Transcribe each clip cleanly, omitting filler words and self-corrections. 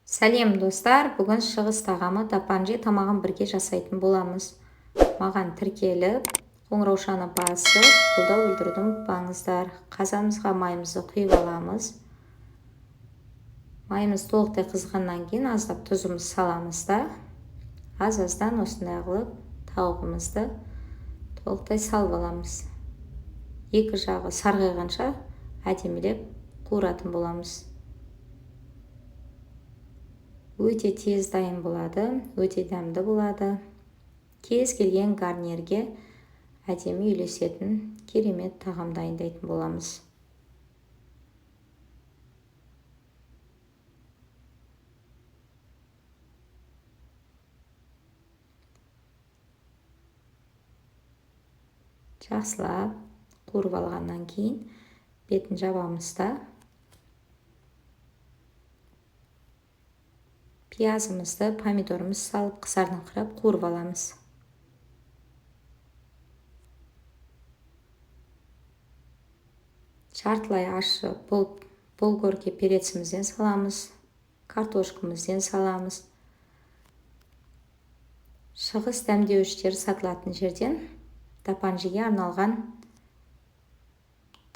Сәлем, достар! Бүгін шығыс тағамы дапанжи тамағын бірге жасайтын боламыз. Маған тіркеліп, қоңыраушаны басып, қолдау білдіруді ұмытпаңыздар. Қазанымызға майымызды құйып аламыз. Майымыз толықтай қызғаннан кейін аздап тұзымыз саламыз да, аз-аздан осындай қылып тауығымызды толықтай салып аламыз. Екі жағы сарғайғанша әдемілеп қуыратын боламыз. Өте тез дайын болады, өте дәмді болады. Кез келген гарнирге әдемі үйлесетін керемет тағам дайындайтын боламыз. Жақсылап қуырып алғаннан кейін бетін жабамыз да, пиязымызды, помидорымызды салып, қызарыңқырап қуырып аламыз. Жартылай ащы болгорке перецімізден саламыз, картошкамызден саламыз. Шығыс дәмдеуіштері сатылатын жерден дапанжиге арналған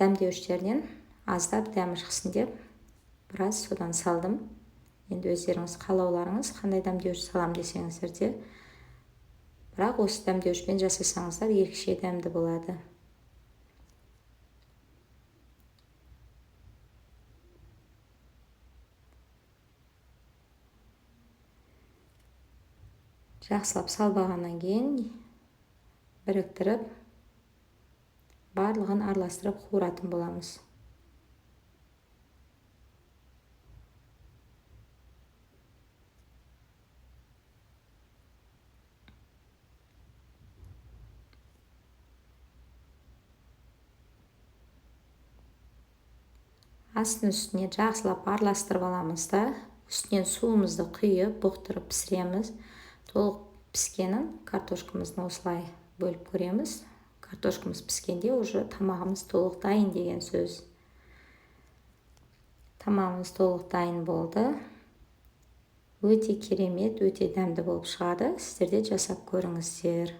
дәмдеуіштерінен аздап дәмі шықсын деп біраз содан салдым. Енді өздеріңіз қалауларыңыз, қандай дәмдеуіш салам десеңіздер де, бірақ осы дәмдеуішпен жасасаңыздар ерекше дәмді болады. Жақсылап салып алғаннан кейін біріктіріп, барлығын араластырып қуыратын боламыз. Астын үстіне жақсылап араластырып аламыз да, үстінен суымызды құйып, бұқтырып пісіреміз. Толық піскенін картошкамыздың осылай бөліп көреміз. Картошкамыз піскенде уже тамағымыз толық дайын деген сөз. Тамағымыз толық дайын болды. Өте керемет, өте дәмді болып шығады. Сіздер де жасап көріңіздер.